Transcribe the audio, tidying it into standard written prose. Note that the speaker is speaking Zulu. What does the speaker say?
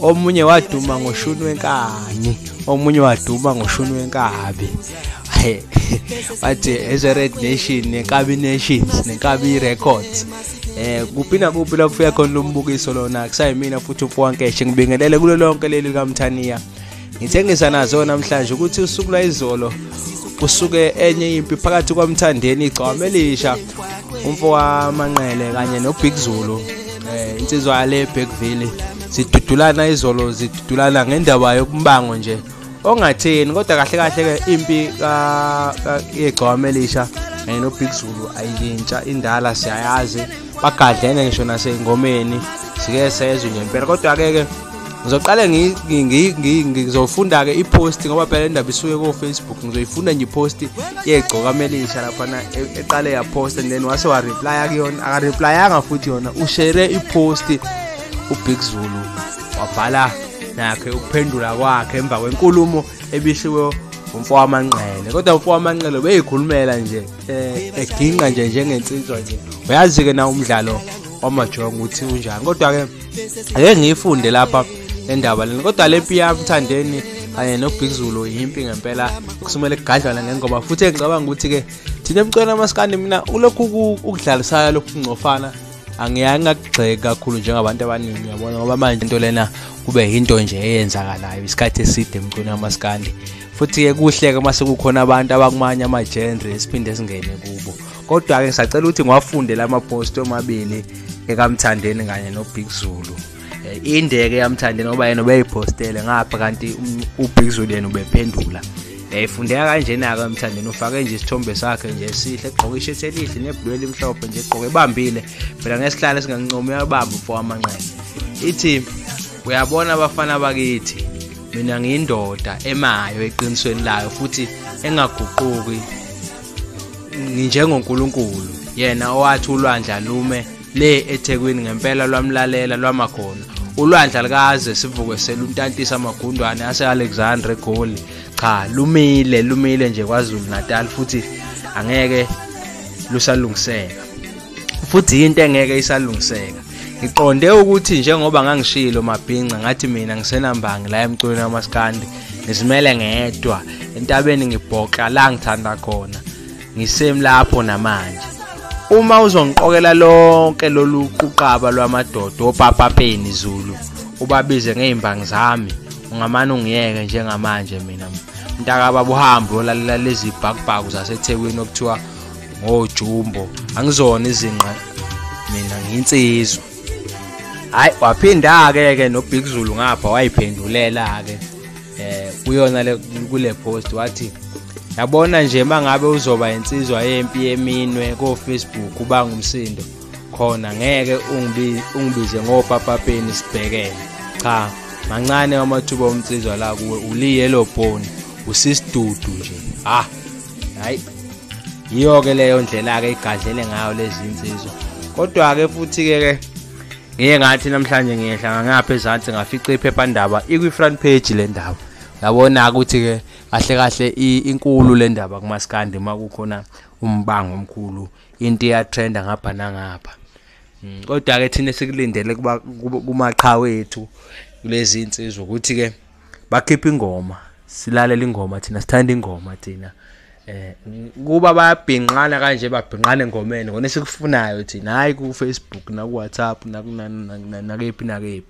Omunye waduma ngoshuni wenkani, omunye waduma ngoshuni wenkabi. Bathi as Red Nation neNkabi Nations neNkabi Records. Kuphi nakuphi lapho ufika khona lombukiso lona kusayimina futhi umfowankeshe ngibingelele kulo lonke leli likaMthaniya. Ngithengisa nazo namhlanje ukuthi usuku lwayizolo kusuke enye impi phakathi kwaMthandeni igcwama elisha umfo waManqele kanye noBig Zulu, insizwa yale Bergville. Zidudulana izolo, zidudulana ngendaba yokumbango nje ongatheni, kodwa kahle kahle ke impi yegcwama elisha kanye noBig Zulu ayintsha, indala siyayazi, bagadlene ngisho nasengomeni sike sezwe nje impela. Kodwa ke ngizoqale ngizofunda ke ipost ngoba phela indaba isuke ku Facebook. Ngizoyifunda nje ipost yegcokama elisha lapha eqale ya post and then wase wa reply kuyona, aka replyanga futhi yona, ushare ipost uBig Zulu wabhala nakhe ukuphendula kwakhe emva kwenkulumo ebishiwe umfo waManqele. Kodwa umfo waManqele beyikhulumela nje eginqa nje njengensizwa nje, uyazi ke na umdlalo wamajongo ukuthi unjani. Kodwa ke ake ngiyifunde lapha endaba lena. Kodwa le mpi yaMthandeni kanye noBig Zulu impi ngempela kusumele kugadlwana ngengoba, futhi ngicabanga ukuthi ke thina emculweni wamaskandi mina ulokhu ukudlalisayo lokhu kungcofana angiyaye ngakugxeka kakhulu njengabantu abaningi, uyabona, ngoba manje into lena kube into nje eyenzakalayo isikhathi eside emculweni wamaskandi. Futhi ke kuhle ke mase kukhona abantu abakumanye ama-genre esiphinde singene kubo. Kodwa ke ngisacela ukuthi ngiwafunde lama post omabili ekaMthandeni kanye noBig Zulu. Indeke yaMthandeni ngoba yena ubeyipostele ngapha kanti uBig Zulu yena ubephendula. Yayifundeka kanjena ke uMthandeni, ufake nje isithombe sakhe nje esihle, egqoke ishirt elihle nebhulwe elimhlophe nje, egqoke ebambile phela ngesihlalo esingancomi, uyabamba umfo waManqele. Ithi uyabona abafana bakithi, mina ngiyindoda emayo eqinisweni layo futhi engaguquki, nginjengoNkulunkulu yena owathi ulwandle lume le eThekwini ngempela lwamlalela lwamakhona. Ulwandle likaze sivuke seluntantisa amagundwane ase-Alexandra eGoli, cha lumile, lumile nje KwaZulu Natal futhi angeke lusalungiseka, futhi into engeke isalungiseka. Ngiqonde ukuthi njengoba ngangishilo mabhinca ngathi mina ngisenambangi la emculweni wamaskandi, ngizimele ngedwa entabeni, ngibhoxa la ngithanda khona, ngisemi lapho namanje. Uma uzongiqokela lonke lolu quqaba lwamadoda opapapeni Zulu ubabize ngezimbangi zami, ungamane ungiyeke njengamanje mina mntakababa, uhambe uyolalela lezi bhakubhaku zaseThekwini okuthiwa ngojumbo, angizona izinqa mina, ngiyinsizwa. Hayi, waphinda ke noBig Zulu ngapha wayiphendulela ke kuyona le kule post, wathi yabona nje mangabe uzoba insizwa yempi yeminwe ko Facebook ubanga umsindo khona, ngeke ungibize ngopapapeni sibhekene, cha mancane amathuba omnsizwa la kuwe, uliyellow bone, usisidudu nje. Ah, hayi, yiyo ke leyo ndlela ke igadlele ngayo lezi insizwa. Kodwa ke futhi ke ngiye ngathi namhlanje ngiyehla ngapha ezansi ngafica iphephandaba ikwi front page le ndaba. Yabona ukuthi ke kahle kahle inkulu le ndaba kumaskandi makukhona umbango omkhulu, into iyatrenda ngapha nangapha. Kodwa ke thina sikulindele kuba kumaqhawe ethu kulezi insizwa ukuthi ke bakhiphe ingoma, silalela ingoma thina, sithanda ingoma thina. Kuba bayabhinqana kanje babhinqane engomeni ngone sikufunayo thina, hayi ku Facebook na ku WhatsApp na nakephi nakephi.